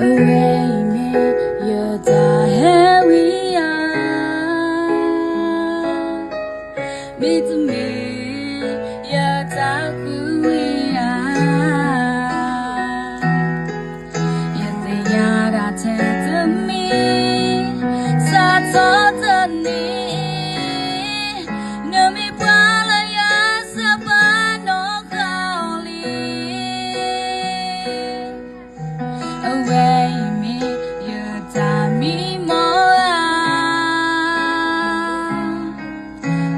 အဝဲအံၤမ့ၢ်ယတၢ်ဟဲဝံဧါ, မ့တမ့ၢ်ယတၢ်ဃုဝံဧါ. ယသ့ၣ်ညါဒၣ်ထဲတမံၤ, စးထီၣ်တနံၤအံၤ, နမ့ၢ်ပှၤလၢယစၢၤပာ်နီၢ်ဃာ်အီၤလံ. အဝဲအံၤမ့ၢ်ယတၢ်မံမီၢ်ဧါ,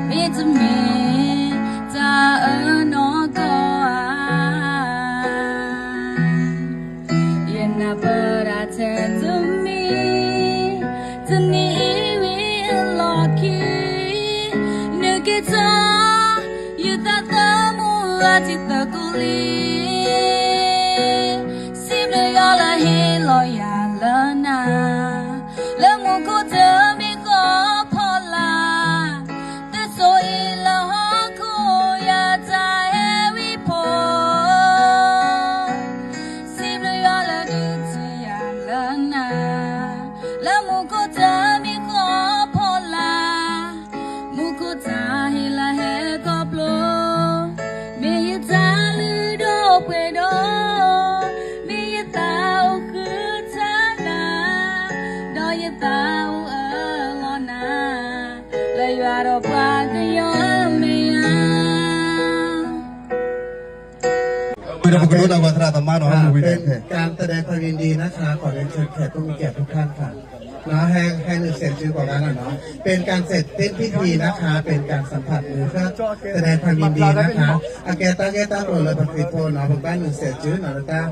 မ့တမ့ၢ်တၢ်အၢနီၢ်ကီၢ်ဧါ. ယနၢ်ပၢၢ်ဒၣ်ထဲတမံၤ, တနံၤအံၤဝံၤအလီၢ်ခံ, နက့ၤထီၣ် ယသးသမူအထံသကိးလံ. စံးဘျုးယွၤလၢဟ့ၣ်လီၤယၤလၢနၤ, လၢမူခိၣ်တမံၤဃီဖီလာ်, တစိၤအံၤလၢဟီၣ်ခိၣ်ယတၢ်ဟဲဝံဖိ စံးဘျုးယွၤလၢဒုးတံၢ်ယၤလၢနၤ, လၢမူခိၣ်တမံၤဃီဖီလာ်, မူခိၣ်တၢ်ဟ့ၣ်လၢဟဲခီဖျိ, မ့ၢ်ယတၢ်လုၢ်ဒိၣ်ပှ့ၤဒိၣ်, မ့ၢ်ယသးအိၣ်ဃုထၢနၤ, ဒီးယသးအိၣ်အၢၣ်လီၤနၤ, လၢယွၤဒီးပှၤကညီအမဲာ်ညါ ဝံၤဒီးပကဒိတၢ်ဂီၤသရၣ်သမါနီၤ ဟဲနုာ်ဝံၤဒီး การแสดงความยินดีนะคะ ขอเรียนเชิญแขกผู้มีเกียรติทุกท่านค่ะ เนาะ ให้ให้หนึ่งเสียงชื่อก่อนแล้วกันเนาะ เป็นการเสร็จสิ้นพิธีนะคะ เป็นการสัมผัสมือเพื่อแสดงความยินดีนะคะ အကဲတၢ်ဂ့ၢ်တၢ်ကျိၤလၢပသံဖိနီၤ ပဘၣ်နုာ်ဆဲးစုနီၤ လၢတၢ်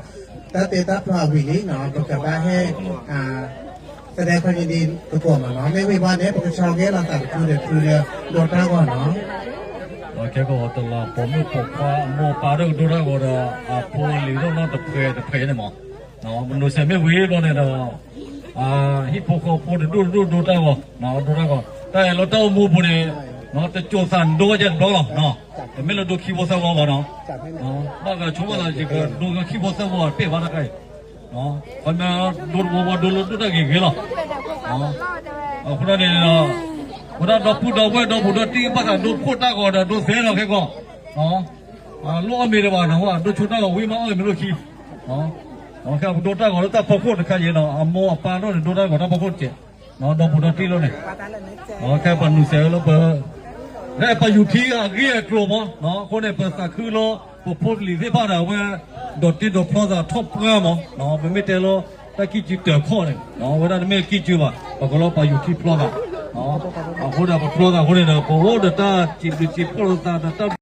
တၢ်တ့တၢ်ဖျီအဝံၤလံနီၤ ပကဘၣ်ဟ့ၣ် แสดงความยินดีသကိးမးနီၤ မ့ၢ်ဝံၤဘၣ်န့ၣ် ပကဆီဂ့ၤလီၤသးတဖုဒီးတဖုဒီး ဒိတၢ်ဂီၤနီၤ ခဲကီးတလးပိာ်မုၣ်ပိာ်ခွါအမိၢ်အပၢ်ဒီးကဒိတၢ်ဂီၤဒီး အဖိအလံၤဒိၣ်နီၢ်တဖှဲးတဖှဲးန့ၣ်မး မနုၤစဲးမ့ၢ်ဝံၤဘျီန့ၣ်ဒီး ဟံၣ်ဖိဃီဖိတဒူၣ်တဒူၣ်ဒိတၢ်ဂီၤ ဒိတၢ်ဂီၤ တၢ်အဲၣ်လီၤတၢ်အိၣ်မူအပူၤန့ၣ် တစိၤသးဒိယဲၢ်တဘျီလီၤ တမ့ၢ်လၢဒိခံဖိသၣ်ဝီဘၣ်နီၤ ဘၣ်ဂၤဆိဘၣ်သးယကဒိခံဖိသၣ်ဝီတဘ့ၣ်ဘၣ်တခါအံၤ ခီမ့ၢ်ဒိတဝီဝီဒိလၢဒိၣ်တၢ်ဂ့ၤဂ့ၤလီၤ အဃိန့ၣ် ဝဲဒၣ်ဒီပုၢ်ဒီဝဲၢ်ဒီဖိဒီတံၢ်ဘၣ်သးဒိဖှိၣ်တၢ်ဂီၤဒီးဒိသဲလီၤခဲကီး လိၣ်အီၣ်မ့ၤတဘၣ်နီၤ ဒိဆိတၢ်ဂီၤဝံၤမးအီၣ်မ့ၤလိၣ်ခံ ခဲပဒိတၢ်ဂီၤလၢတၢ်ဖီခိၣ်တခါအံၤနီၤ အမိၢ်အပၢ်ဒီးန့ၣ်ဒိတၢ်ဂီၤတၢ်ဖီခိၣ်တကဲး ဒီပုၢ်ဒီတံၢ်လီၤန့ၣ် ခဲပနုာ်စဲးလၢပ လၢပယူၤထံအဂ့ၢ်အကျိၤမး အဃိန့ၣ် ပသးခုလီၤ ပဖိပလံၤသ့ၣ်တဖၣ်န့ၣ် အဝဲ ဒီးတ့ဒီးဖျီသးထီၣ်ပှၢ်မး ပမ့ၢ်တဲလီၤ တၢ်ကံၢ်စုတၢ်ခီၣ်န့ၣ် အဝဲဒၣ်တမ့ၢ်ကံၢ်စုဘၣ် ပကလီၤပယူၤထံဖျီသး အဃိဒီးပဖျီသးအဃိန့ၣ်ဒီး ပအိၣ်ဒီးတၢ်စံးဘျုးစံးဖှိၣ်လိာ်သးဒီးတၢ်